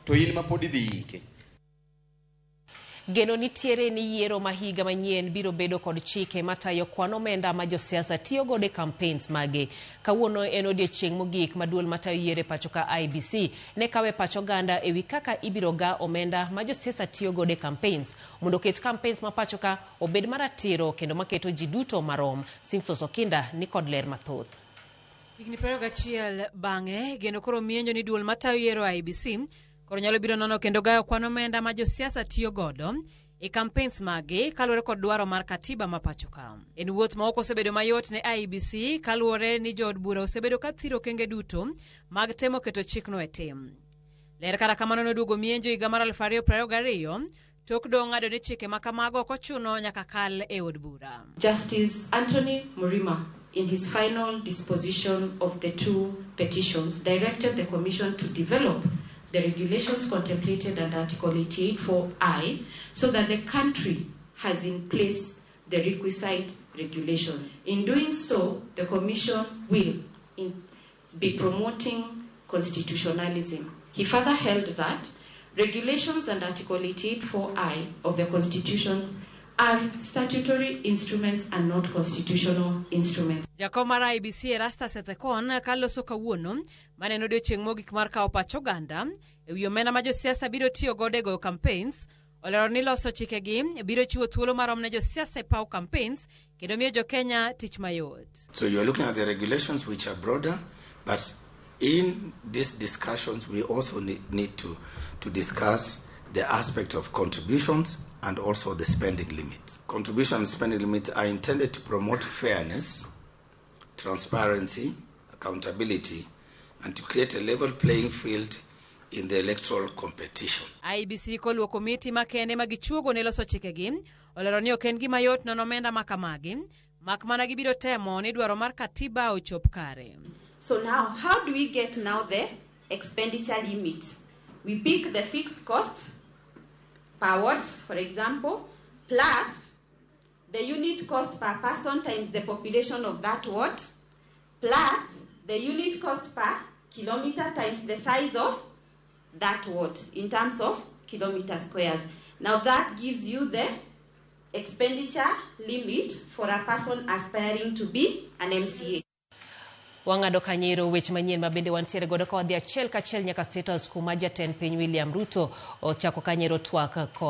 To in ma pod idhi ike. Geno nitiere ni yiero ma higa manyien biro bedo kod chike matayo kwan omenda ma josiasa tiyo godo e campaigns mage. Kawuono en odiechieng' mogik ma duol matayo yiero e pacho ka IEBC ne kawe pach oganda ewi kaka ibiro ga omenda ma josiasa tiyo godo e campaigns mondo oket campaigns ma pacho ka obed maratiro kendo maketo ji duto marom. Simfos Okinda ni kod ler mathoth. Higni 21 bang'e, geno koro mienjo ni duol matayo yiero IEBC koro nyalo biro nono kendo gayo kwan omenda ma josiasa tiyo godo e campaigns maggi kaluwore kod dwaro mar katiba ma pacho ka. En wuoth ma ok osebedo mayot ne IEBC kaluwore ni jood bura osebedo ka thiro okenge duto mag temo keto chikno e tim. Ler kata kamano noduogo mienjo higa mar 2022 tok doho ng'ado ni chike ma kamago ok ochuno nyaka kal e od bura. Justice Anthony Mrima, in his final disposition of the two petitions, directed the Commission to develop the regulations contemplated under Article 88.4I so that the country has in place the requisite regulation. In doing so, the Commission will be promoting constitutionalism. He further held that regulations under Article 88.4I of the Constitution are statutory instruments and not constitutional instruments. Jakom mar IEBC Erastus Ethekon kaloso kawuono mane en odiechieng' mogik mar kawo pach oganda e wi omenda ma josiasa biro tiyo godo e goyo campaigns olero ni loso chikegi biro chiwo thuolo marom ne josiasa e paw campaigns kendo miyo jokenya tich mayot. So you are looking at the regulations, which are broader, but in these discussions we also need to discuss the aspect of contributions and also the spending limits. Contribution and spending limits are intended to promote fairness, transparency, accountability, and to create a level playing field in the electoral competition. IEBC koluwo komiti makende ma gichuogo ne loso chikegi olero ni ok en gima yot nono omenda ma kamagi mak mana gibiro temo ni dwaro mar katiba ochop kare. So now, how do we get now the expenditure limit? We pick the fixed cost per ward, for example, plus the unit cost per person times the population of that ward, plus the unit cost per kilometer times the size of that ward in terms of kilometer squares. Now that gives you the expenditure limit for a person aspiring to be an MCA. Wang'ado kanyero weche manyien ma bende wantiere godo ka wadhi achiel kachiel nyaka State House kuma jatend piny William Ruto ochako kanyero twak.